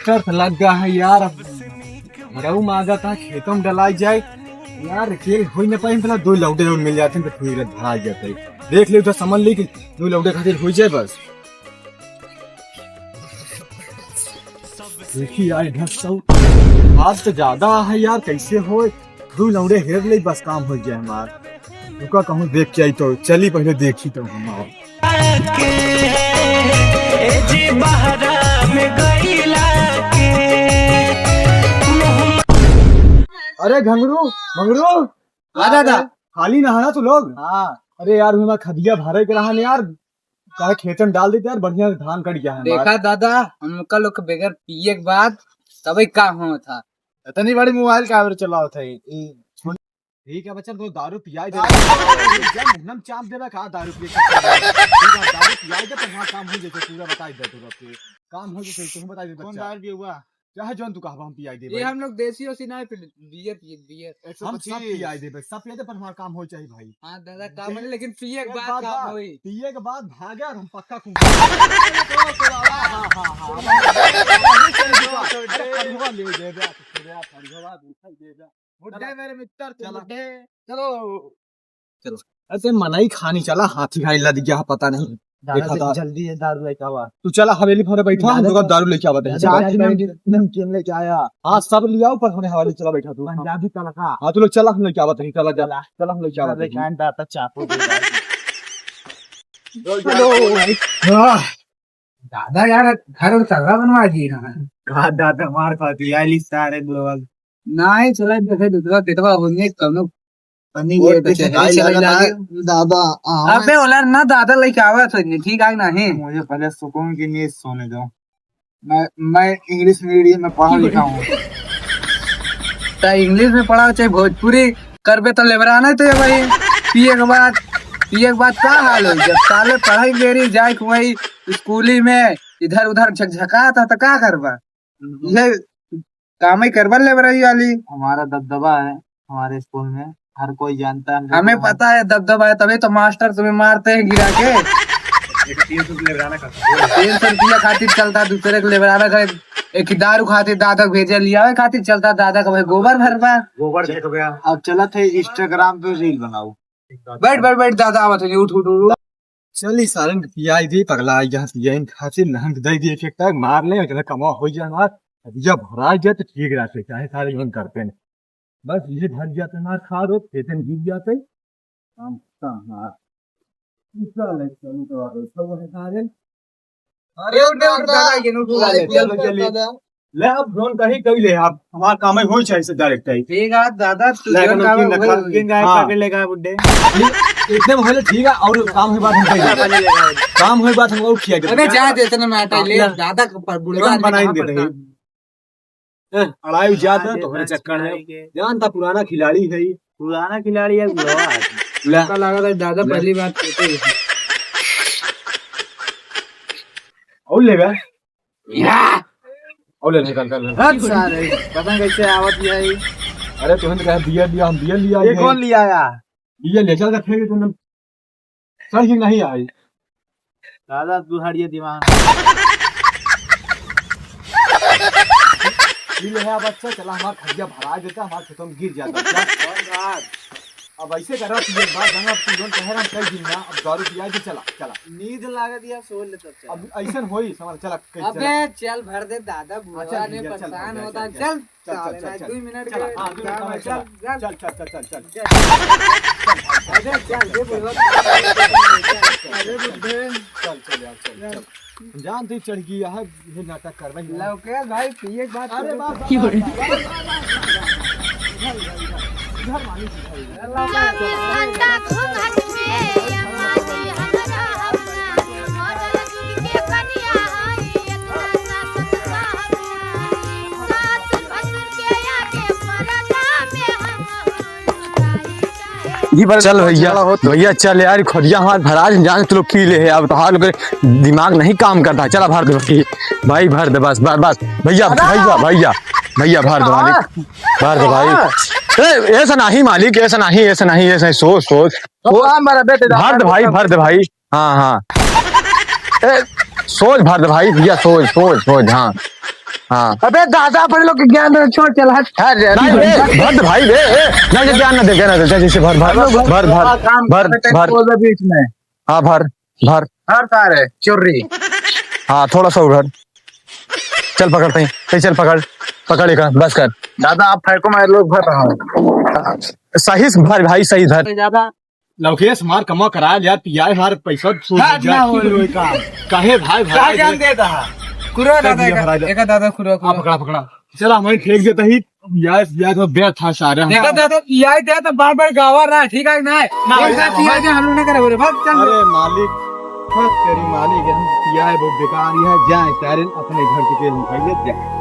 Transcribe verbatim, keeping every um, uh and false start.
ट्रैक्टर से लग गया है यार, अब घरऊ में आ जाता है, खेतों में डलाई जाए यार। अकेल हो ही ना पाए, पहला दो लौंडे और मिल जाते हैं तो फिर भरा जाते हैं। देख ले उधर समझ ली कि दो लौंडे खातिर हो जाए बस। देखी यार, इधर सब आज तो ज्यादा है यार, कैसे हो? दू लौंडे हेर ले, बस काम हो जाए हमार। रुका, कहूँ देख के आई तो चली, पहले देखी तो हमार। अरे घंगरू, घंगरू। हाँ दादा। खाली ना है ना तू लोग? हाँ। अरे यार, हमार खदिया भरे के रहा ना यार, काहे खेतन डाल देते यार, बढ़िया धान कट गया है हमार। देखा दादा, हम लोग का लोग के बगैर पिए के बाद तबे काम होत था। इतनी बड़ी मोबाइल का average चलावत है। ई ठीक है बच्चा, तो दारू पियाई दे। दारू पियाई दे, मुंह में चाप देबे का दारू पिए के? ठीक है, दारू पियाई दे, तो वहाँ काम हो जैसे पूरा बताई दे तू लोग के। काम हो जैसे तू बताई दे कौन बच्चा। दारू पिए हुआ? चाहे जौन तू कहबा, हम पियाई देबे। ये हम लोग देसी ओसी ना पी, बियर पिए, बियर। हम सब एक सौ पच्चीस। पियाई देबे, सब पियाई दे, पर हमार काम हो चाहिए भाई। हाँ दादा, काम ठीक। है, लेकिन पिए के एक बाद बात काम बा, होई। पिए के बाद भागे और हम पक्का कुंभा। हाँ, हाँ, हाँ, हाँ। अरे, खड़िया ले दे दे, खड़िया, खड़िया, उठाई दे दे। बुड्ढे मेरे मित्र, तू चला। बुड्ढे। चलो। चलो। अरे मनई खानी चला, हाथी खानी लद गया, पता नहीं। दादा, देखा था। जल्दी है, दारू लेके आवा। तू चला हवेली पर बैठा, हम दादा, लोग दारू लेके आवत हैं। दादा, चला। चाट, नमकीन, नमकीन लेके आया। हाँ, सब ले आओ, पर हमने हवेली चला बैठा तू। पंजाबी तड़का। हाँ, तू लोग चला, हम लेके आवत हैं, चला जा। चला। चला, हम लेके आवत हैं। लेके आए, दादा, चापो दे रहा है। हेलो। हाँ। दादा यार, घर और तगड़ा बनवा दिए ना। का दादा मार खा दिया, ली सारे बुढ़वा। नहीं, चला देखे दूसरा खेतवा होने, कौनो पानी और ये तो पीछे चढ़ाई चला लगा जाए। दादा, हाँ। अबे ओला ना दादा लेके आवा तो नहीं, ठीक है नहीं? मुझे पहले सुकून की नींद सोने दो। मैं, मैं English medium में पढ़ा लिखा हूँ। तो English में पढ़ा चाहे भोजपुरी करबे तो लेबराना तो है भाई। पिए के बाद, पिए के बाद का हाल हो जब साले पढ़ाई बेरी जाए के वही स्कूली में इधर उधर झकझकात है तो का करबा? ये कामे करबा लेबराई वाली। हमारा दबदबा है हमारे स्कूल में, हर कोई जानता है हम लोग हमें को। पता है दबदबा है, तभी तो मास्टर तुम्हें मारते हैं गिरा के। एक तीन सौ रुपया लेबराना का। तीन सौ रुपया खातिर चलता दूसरे के लेबराना का, एक दारू खातिर दादा के भेजे लियावे खातिर चलता दादा का भाई गोबर भरबा। गोबर फेंक गया। अब चलत है Instagram पे reel बनाओ। बैठ, बैठ, बैठ, दादा आवत है, उठ, उठ, उठ, उठ। चल, ई सारन के पियाई दे, पगला आई जहाँ पियाइन खातिर नहन के दे दिए, एक, एक टक मार ले, इतना कमा हो जाए हमार, अब जब भरा जाए तो ठीक रहते, चाहे सारे जौन करते हैं। बस ये भर जाते हमार खाद हो, खेतन गिर जाते, हम कहाँ? ई साले चलू तो आ गए, सब है सारे। अरे, उठ, उठ, दादा, ये नोट उठा ले, चल, चल, चल। ले, अब फोन कहीं कहीं ले, आप हमार काम है, होई चाहे से direct आई। ठीक है, दादा, तू ले, जोन काम है, वही होई। हाँ। पकड़ लेगा बुड्ढे। इतने में होले ठीक है, और काम है बात हम कहीं। पकड़ लेगा। काम है बात हम और किया अबे, जा दे, इतने में आटा ले, ले। दादा को पर बुढ़वा तुरंत बनाई देते हैं। हैं, अड़ाई जात हाँ, है, तोहरे देखा चक्कर में। सिखाई के। जानता पुराना खिलाड़ी है। पुराना खिलाड़ी है, बुढ़वा है। ले। पता लगा था, दादा ले। पहली बात कहते ही। और लेगा? या। और ले, निकाल, निकाल, निकाल। हट सारे, पता नहीं कैसे आवत ही है ये। अरे, तुमने कहा बियर लिया, हम बियर लिया ये ये। कौन लिया आया? बियर ले चल के फेंक दे तुमने। सर जी नहीं आई। दादा, तू हट ये दिमाग। ई ले है बच्चा, चला हमार खदिया भरा देता, हमार खेतों में गिर जाता। अब ऐसे करा, तू एक बात जाना, अब तू जोन कह रहा, हम कई दिन ना, अब दारू पिया के चला, चला। नींद लागत या सो ले तब चला। अब ऐसन होई, समझ, चला, कहीं चला। अबे, चल भर दे, दादा, हाँ, बुढ़वा चल, ने भैया, चल, परेशान भैया, होता, चल, चल। चल। चल, चल, साले चल, ना, चल। दो मिनट हाँ, के दो मिनट काम काम है, चल। चल, चल। चल, चल, चल, चल, चल। अरे, चल, दे बुढ़वा। अरे, बुड्ढे। चल, चल यार, चल, चल। चल। जान तू चढ़ गई है, ये नाटक कर भाई। लौकेश भाई, पिए के बाद अरे, बाप, बाप, बाप, बाप, बाप, बाप, बाप। इधर, इधर, इधर। इधर, मालिक, इधर, इधर। जी, पर चल भैया, भैया चल यार, खदिया हमार भरा जाए, जान तू लोग पी ले है। अब तो हाल के दिमाग नहीं काम करता। चला भर दे भाई, भाई भर दे बस, बस, बस। भैया, भैया, भैया, भैया भर दे मालिक, भर दे भाई। ए, ऐसा नहीं मालिक, ऐसा नहीं, ऐसा नहीं, ऐसा नहीं, सोच, सोच। भर दे भाई, भर दे भाई। हाँ, हाँ। ए, सोच भर दे भाई, भैया, सोच, सोच, सोच, हाँ। हाँ। अबे दादा, अपने लोग के ज्ञान दे, छोड़, चल, हट। हट, नहीं, ए, भर दे भाई, ए, ए, नहीं, ज्ञान ना दे, ज्ञान ना दे, जैसे भर, भर, भर, भर, भर, भर, भर। बोल दे बीच में। हाँ, भर, भर। भर सारे, चुर्री। हाँ, थोड़ा सा उधर। चल पकड़, तई, तई चल पकड़, पकड़ एक, बस कर। दादा, आप फेंको, मैं लोग भर रहा हूँ। सही से भर भाई, सही धर। ज्यादा लवकेश, हमार कमवा करा यार, पियाए हमार पैसा सूझ हट जाए। ना हो लोई काम। काहे भाई, का भरा ज्ञान दे। देता है? कुरो कर दादा, दिया, एक, भरा दे। एक दादा, कुरो, आ, कुरो। पकड़ा, पकड़ा। चला, हमारे फेंक देता ही, पियाए, पियाए तो व्यर्थ था सारे हम। देखा दादा, पियाए दे तो बार बार गावा रहा, ठीक है कि नहीं? ना, एक ना, साथ पियाए ना। दे, हम लोग ना करे बोले, भाग, चल। अरे मालिक, बस तेरी मालिक, हम पियाए बहुत बेकार ही है, जाए सारे अपने घर के तेल निकाल ले, जाए।